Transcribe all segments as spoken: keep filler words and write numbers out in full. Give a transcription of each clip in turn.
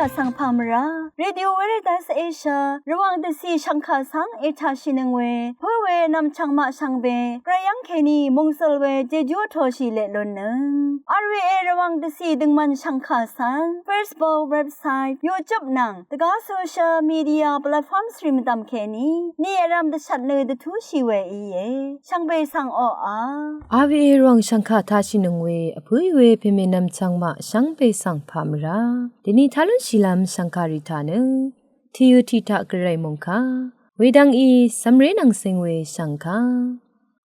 Vsvng pà mvrá Radio Veritas Asia Rvwàng dvcì shv̀ngkà svng ètàshìnøng we pǿ we nv̀mchv̀ng maq shvngbe gvray yv́ng kèní mòngsøl we jejú vtōshì leq lunnøng. R V A Rvwàng dvcì døngmvn shv̀ngkà svng Facebook, website, YouTube nvng dvgá social media platforms rì mvdv̀m kèní ni vrv̄m dvshvt nø dvtúshì we íe. Shvngbe svng oqà. R V A Rvwàng shv̀ngkà tashìnøng we vpǿí we pèmè nv̀mchv̀ng maq shvngbe svng pà mvrá dèni tá lúnshìlv́m shv̀ngkà rì taq nø tìyø tiq taq gvray mòngkà wedvng í cv̀mré nvng cing we shv̀ngkà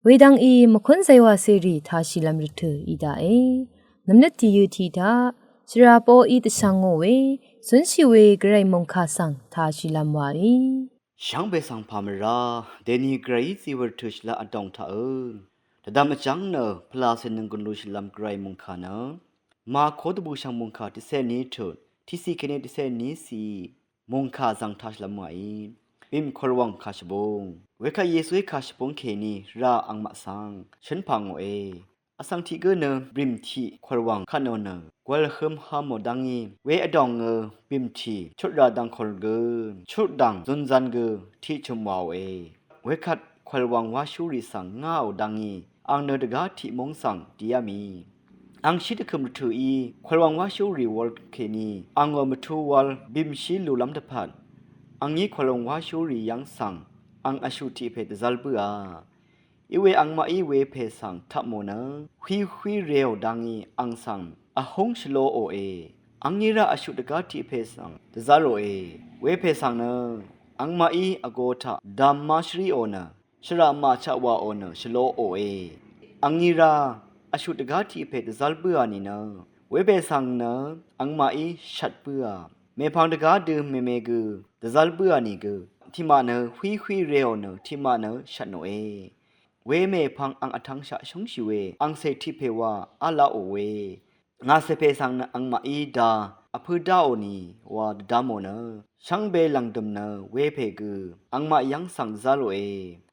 wedvng í mvkún zaywà cèrì tashìlv́m rvtø̀ í daqe. Nv̀mnøt tìyø tiq taq shvrà poqí dvshvngò we zúnshì we gvray mòngkà svng tashìlv́m wàí. Shvngbe svng pà mvrá dèni gvrayí zí we rvtø̀ shvlá vdòng taqø dvdvm vjv́ng nø pvlacè nønggùn lushìlv́m gvray mòngkà nø Mako dvbùshv̀ng mòngkà tiqcé ní tut tiqcì kèní tiqcé ní cìí mòngkà zvng tashìlv́m wàí. Bìm kòrwàng kàshvbúng. Wekvt Yesuí kàshvbúng kèní rá angmaq svng shǿn pà ngòe. Vsvng tiq gǿ nø bìm tiq kòrwàng kvtnò nø gwv̄l hø̄m há mò dv́ngí we vdòngø bìm tì chutdv̀ng kòr gø chutdv̀ng zūnzv̄n gø tiq chø̀m wàòe. Wekvt kòrwàng wáshúrì svng ngáò dv́ngí ang nø dvgá tiq múng svng dìá mì. Angshí dvkø̀m rvtø̀í kòrwàng wáshúrì wūl kèní angò mvtú wūl bìmshí lùlv́m dvpvt angí kòrwàng wáshúrì yv́ng svng ang vshuq tiq pè dvzv́l bǿà. Iwe angmaqí wepè svng tvpmò nø hwíhwí reò dv́ngí ang svng vhúng shvlōòe. Angí rá vshuq dvgá tiq pè svng dvzv́lòe. Wepè svng nø angmaqí vgō taq dvmmá shvríò nø shvraq màchaq wàò nø shvlōòe. Angí rá vshuq dvgá tiq pè dvzv́l bǿà nìnø wepè svng nø angmaqí shvt bǿà. Mèpvng dvgá dø mème gø dvzv́l bǿà nìgø tiqmaq nø hwíhwí reò nø tiqmaq nø shvtnòe. Wemèpvng ang vtv̄ngshaq shóngshì we angcè tiq pè wa v́lāò we ngàcè pè svng nø angmaqí da vpǿ dáò nì wa dvdv́mò nø shvngbe lv̀ngdø̀m nø wepè gø angmaq yv́ng svng dvzv́lòe.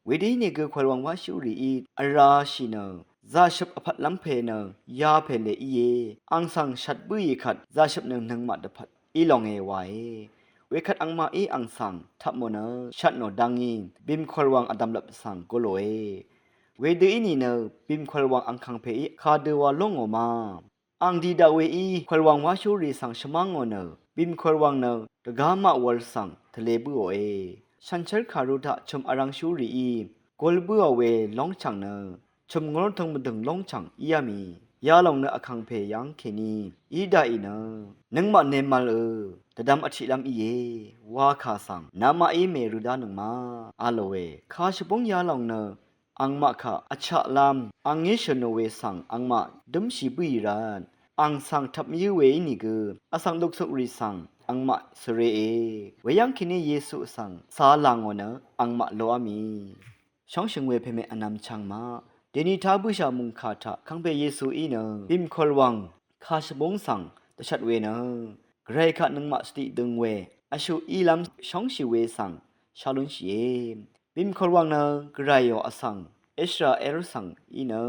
Wedø ínìgø kòrwàng wáshúrìí vrāshì nø zaqshøp vpvtlv́m pè nø yapè lè íe. Ang svng shvt bǿì kvt zaqshøp nø nøngmaq dvpvt í longe wae. Wekvt angmaqí ang svng tvpmò nø shvtnò dv́ngí bìm kòrwàng vdv̀mlvp svng gulòe. Wedø ínìnø bìm kòrwàng angkàng pèí kadø wa lóngò ma. Ang dì daq weí kòrwàng wáshúrì svng shvmv́ngò nø bìm kòrwàng nø dvgá maq wūl svng tvlē bǿòe. Shànshér kàru taq chø̀m vrv̄ngshúrìí gul bǿà we lóngchv̀ng nø chø̀m ngúrtøng mvdø̀ng lóngchv̀ng íá mì. Yalòng nø vkàngpè yv́ng kèní í daqì nø nøngmaq nemv̄l ø dvdvm vtiqlv́m íe wa kà svng namaqí mèrø dánøng ma a lòe. Kàshvbúng yalòng nø angmaq kà vchaqlv́m angí shø̀nò we svng angmaq dǿmshì bǿì rvt ang svng tvpmvyǿ we ínìgø vsvng luksukrì svng angmaq svreè. Weyv́ng kèní Yesu svng cā làngò nø angmaq loá mì. Shóngshø̀ng we pèmè vnvm chvng maq dèni tá bǿshà mòngkà taq kàngpè Yesuí nø bìm kòrwàng kàshvbúng svng dvshvt we nø gvray kaq nøngmaq shvdiq døng we vshuq ílv́m shóngshì we svng shá lúnshìe. Bìm kòrwàng nø gvrayò vsvng Israel svng í nø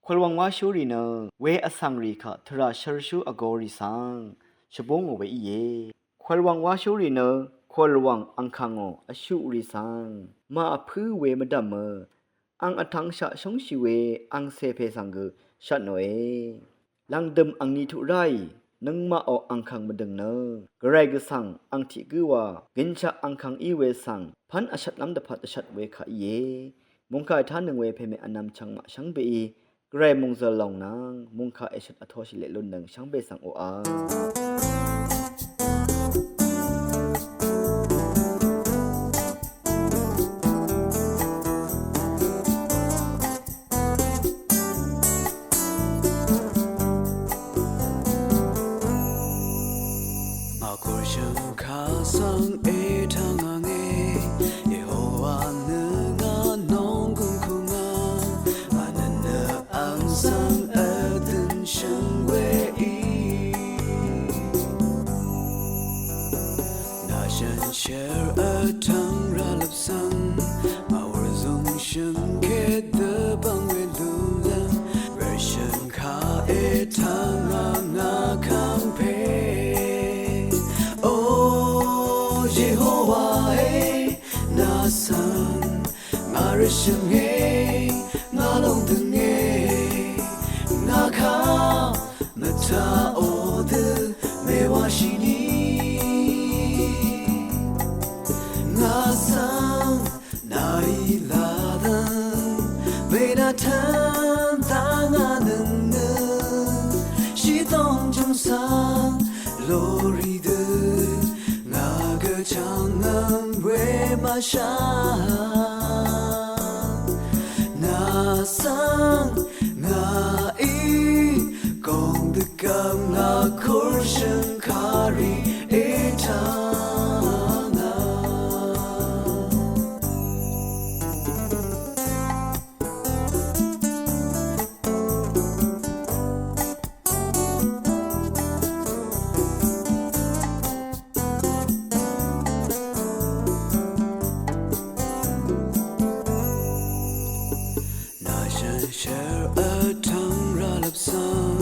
kòrwàng wáshúrì nø we vsvngrì kaq tvrà shvrshú vgōrì svng shvbúngò we íe. Kòrwàng wáshúrì nø kòrwàng angkàngò vshuqrì svng màvpǿ we mvdv̀mø ang vtv̄ngshaq shóngshì we angcè pè svng gø shvtnòe. Lv̀ngdø̀m angni tuq ráì nøngmaqò angkàng mvdø̀ng nø gvray gvsvng ang tiq gǿ wa gønshaq angkàng í we svng pv́n vshvtlv́m dvpvt dvshvt we kà íe. Mòngkà ètánøng we pèmè vnvm chvng maq shvngbeí gvray mòngzø̀l lòng nvng mòngkà èshøt vtōshì leq lunnøng shvngbe svng oqà. Akor shø̀ngkà svng ètvng àngé, Yehowa nø ngà nònggùn kùngà, anø nø ang svng vdø̀n shø̀ng weí. Nà shànshér vtvng rvlvp svng, màwūr zūng shø̀ngke dvbvng we lúlv́m, rvshø̀ngkà ètvng àngá kàngpè. O Shø̀ngē ngà lòng dø̀ngē ngà kà mvtaqò dø mèwàshìni ngà svng nàí lvdv̀ng mènàtv̀ng dvngà nø̀ngnø shìdòng jùm svng lorì dø ngà gvchv̀ng nv̀m we mvshà nà svng ngàí gòng dvgv̀m ngà kùrshø̀ng kàrì ètv̀ng ngà nà shànshér vtv̀ng rvlvp svng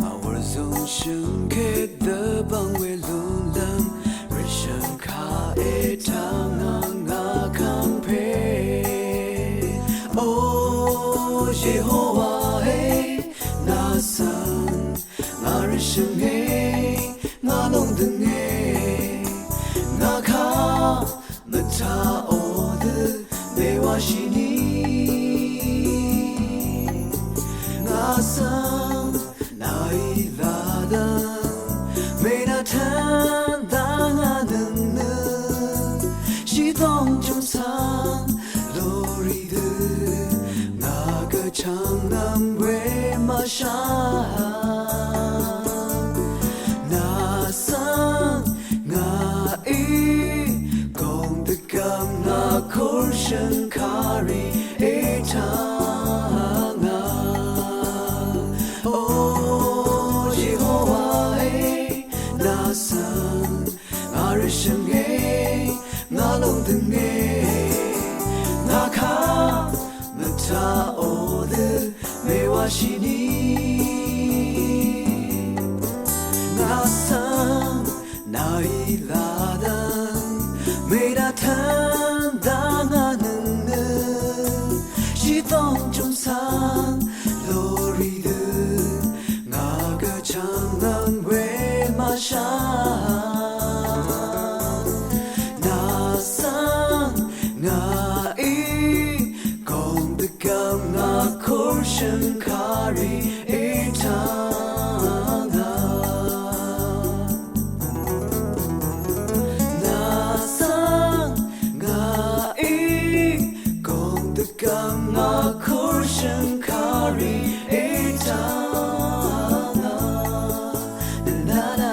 ngà wur zùng shø̀ngkèt dvbv̀ng we lúnlv́m rvshø̀ng kà ètv̀ng ngà ngà kv̀ngpè. O Yehowa è, nà svng ngà rvshø̀ngē ngà lòng dø̀ngē ngà kà mvtaqò dø mèwàshìni ngà svng nàí lvdv̀ng mènàtv̀ng dvngà nø̀ngnø shìdòng jùm svng lorì dø ngà gvchv̀ng nv̀m we mvshà nà svng ngàí gòng dvgv̀m ngà kùrshø̀ng kàrì ètv̀ng ngà. O Yehowa è, nà svng ngà rvshø̀ngē ngà lòng dø̀ngē ngà kà mvtaqò dø mèwàshìni ngà svng nàí lvdv̀ng mènàtv̀ng dvngà nø̀ngnø shìdòng jùm svng lorì dø ngà gvchv̀ng nv̀m we mvshà nà svng ngàí gòng dvgv̀m ngà kùrshø̀ng kàrì ètv̀ng ngà nà svng ngàí gòng dvgv̀m ngà kùrshø̀ng kàrì ètv̀ng ngà nà nà nà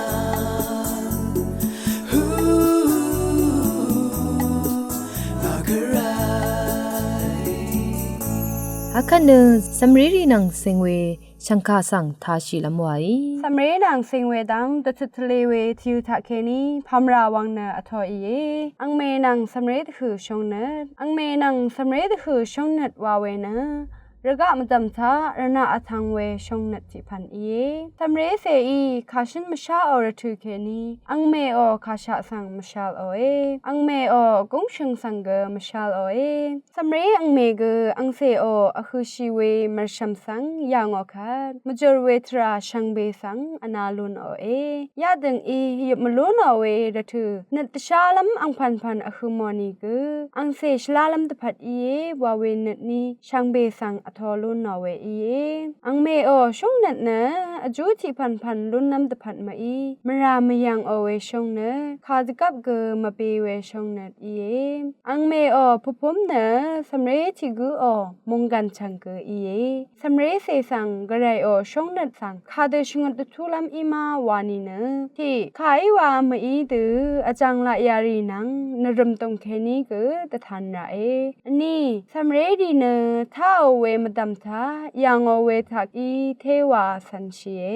hù ngà gvray. Akvt nø cv̀mrérì nvng ceng we shv̀ngkà svng tashìlv́m wàí. Cv̀mré nvng ceng we dv́ng dvtøt tvle we tvyø̄ taqkèní pàmvrà wvng nø vtō íe. Angmè nvng cv̀mré dvhø̀ shóngnøt. Angmè nvng cv̀mré dvhø̀ shóngnøt wa we nø rvgaq mvdv̀m taq rvnaq vtv̄ng we shóngnøt tiqpv̀n íe. Cv̀mré cèí kàshǿn mvsháò rvtø̀ kèní angmèò kàshaq svng mvshv̄lòe. Angmèò gúngshø̀ng svng gø mvshv̄lòe. Cv̀mré angmè gø angcèò vhø̄shì we mv̀rshv̀m svng yà ngò kvt mvjø̀r we tvrà shvngbè svng vna lúnòe. Yadø̀ng í yøp mvlúnò we rvtø̀ nøt dvshálv́m angpv̀npv̀n vhø̄ mò nìgø angcè shvlálv́m dvpvt íe wa we nøt ní shvngbè svng vtō lúnò we íe. Angmèò shúngnøt nø vjú tiqpv̀npv̀n lúnlv́m dvpvt mví mvrà mvyv̀ngò we shóngnøt kàdvgvp gø mvbe we shóngnøt íe. Angmèò pvpúm nø cv̀mré tiq gǿò mònggv̀n chv̀ng gø íe. Cv̀mré cè svng gvrayò shóngnøt svng kadø shvngøt dvtúlv́m í ma wa nìnø tiq kàí wa mví dø vjàng laq yarì nvng nvrø̀m dòng kèní gø dvtan raqe. Vní cv̀mré rì nø táò we mvdv̀m taq yà ngò we taq í téwà cv̀nshìe.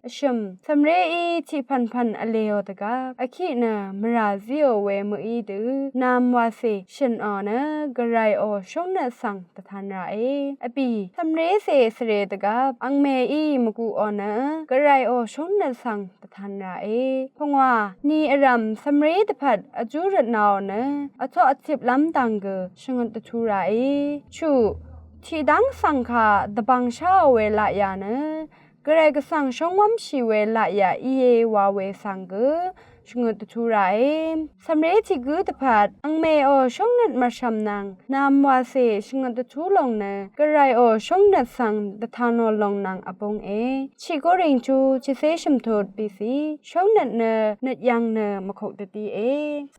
Vshø̀m, cv̀mréí tiq pv̀npv̀n vlèò dvgvp vkiq nø mvrà zíò we mø̀í dø nam wàcè shø̀nò nø gvrayò shóngnøt svng dvtan ràe. Vbì, cv̀mrécè svre dvgvp angmèí mvguqò nø gvrayò shóngnøt svng dvtan ràe. Pungwà, ni vrv̀m cv̀mré dvpvt vjú røtnàò nø vtoq vtiplv́m dv̀ng gø shvngøt dvtu ràe. Chuq, tiqdv́ng svng kà dvbvng sháò we laqyà nø gvray gvsvng shóngwv́mshì we laqyà íe wa we svng gø shvngøt dvtu ràe. Cv̀mré tiq gǿ dvpvt angmèò shóngnøt mv̀rshv̀m nvng nam wàcè shvngøt dvtú lòng nø gvrayò shóngnøt svng dvtanò lòng nvng vbúnge. Chiq Korintu tiqcé shø̀mtut bìcì, shóngnøt nø nøtyv̄ng nø mvkok dvdíe.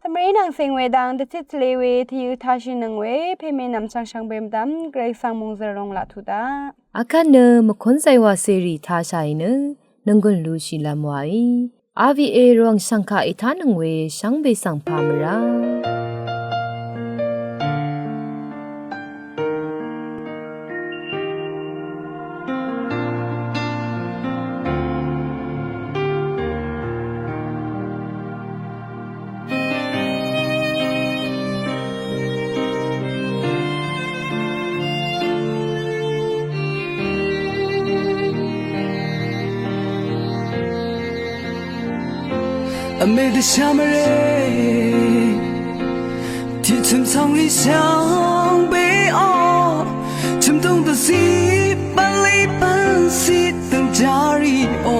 Cv̀mré nvng cìng we dang dvtit tvle we tvyø̄ tashìnøng we pèmènvm chv̀ngshvngbe mvdv̀m gvray svng mòngzø̀r lòng laq tuq daq. Akvt nø mvkúnzay wàcèrì tashàì nø nònggùn lushìlv́m wàí. R V A Rvwàng shv̀ngkà ètánøng we shvngbe svng pà mvrá. Vmè dvshà mvrè tiq chø̀m cv̀ngrì shvngbeò, chø̀mdùng dvzí bv̀nlì bv̀nzí dv̀ngjárìò,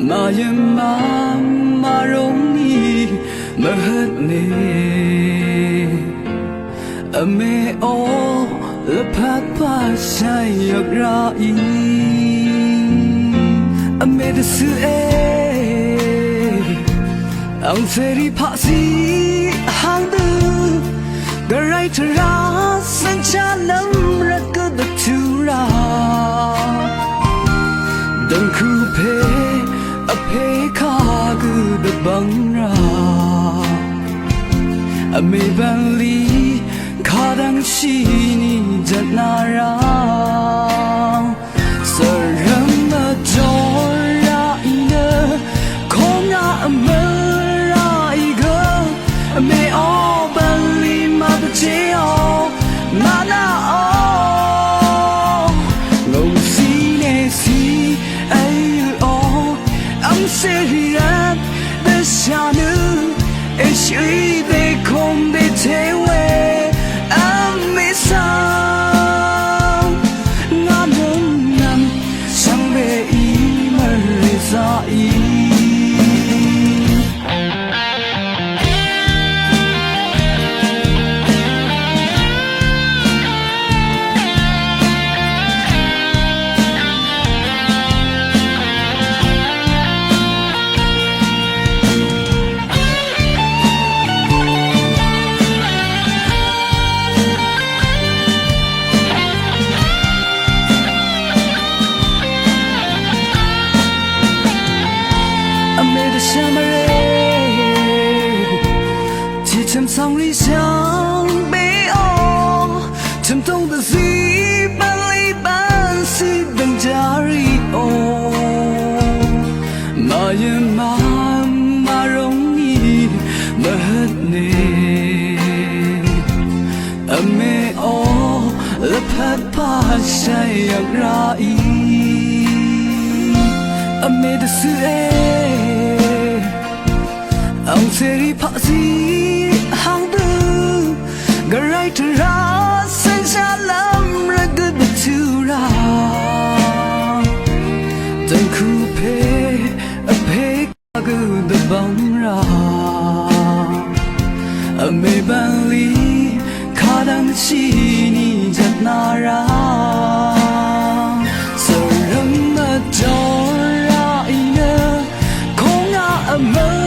màyø̀n màmà rv̀mnì mvhøtne. Vmèò lvpat pà shàì yvk ràì. Vmè dvcøe angcèrì paqzí vháng dø gvray tvrà cv́nshálv́m rvt gø dvtø̄ rà. Dv̀ngkø̄ pè vpè kagø dvbvng rà. Vmè bv̀nlì kadv̀ngshì ni jvtnà rà. Sv̀rv̀m vjò ràì nø kongà vmø̄l ràì gø. Vmèò bv̀nlì màdvjéò mànàò. Ngòngcì nècì èyø̀ò. Angcèrì rvt dvshà nø èshø̀í dèkung dèté we vmè svng ngà nø̀mnv̀m shvngbeí mvrè zaqì. Vmè dvshà mvrè tiq chø̀m cv̀ngrì shvngbeò, chø̀mdùng dvzí bv̀nlì bv̀nzí dv̀ngjárìò, màyø̀n màmà rv̀mnì mvhøtne. Vmèò lvpat pà shàì yvk ràì. Vmè dvcøe angcèrì paqzí vháng dø gvray tvrà cv́nshálv́m rvt gø dvtø̄ rà. Dv̀ngkø̄ pè vpè gø dvbvng rà. Vmè bv̀nlì kadv̀ngshì ni jvtnà rà. Sv̀rv̀m vjò ràì nø kongà vmø̄l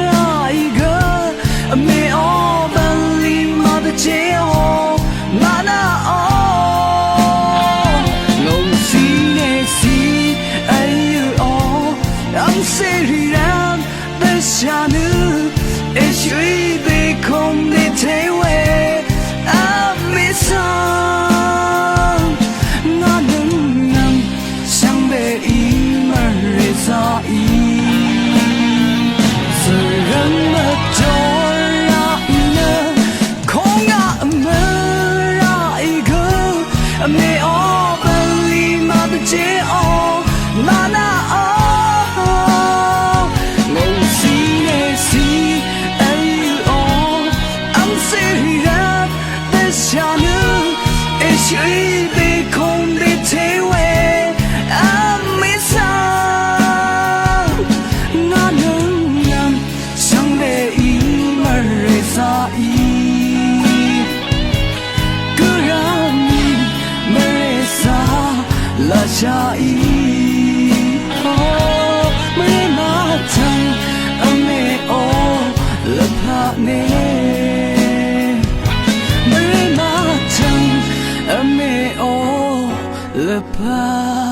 ràì gø. Vmèò bv̀nlì màdvjéò mànàò. Ngòngcì nècì èyø̀ò. Angcèrì rvt dvshà nø èshø̀í dèkung dèté we vmè svng Chaqì o, mvrè mvtvng vmè o lvpaq ne. Mvrè mvtvng vmè o lvpaq.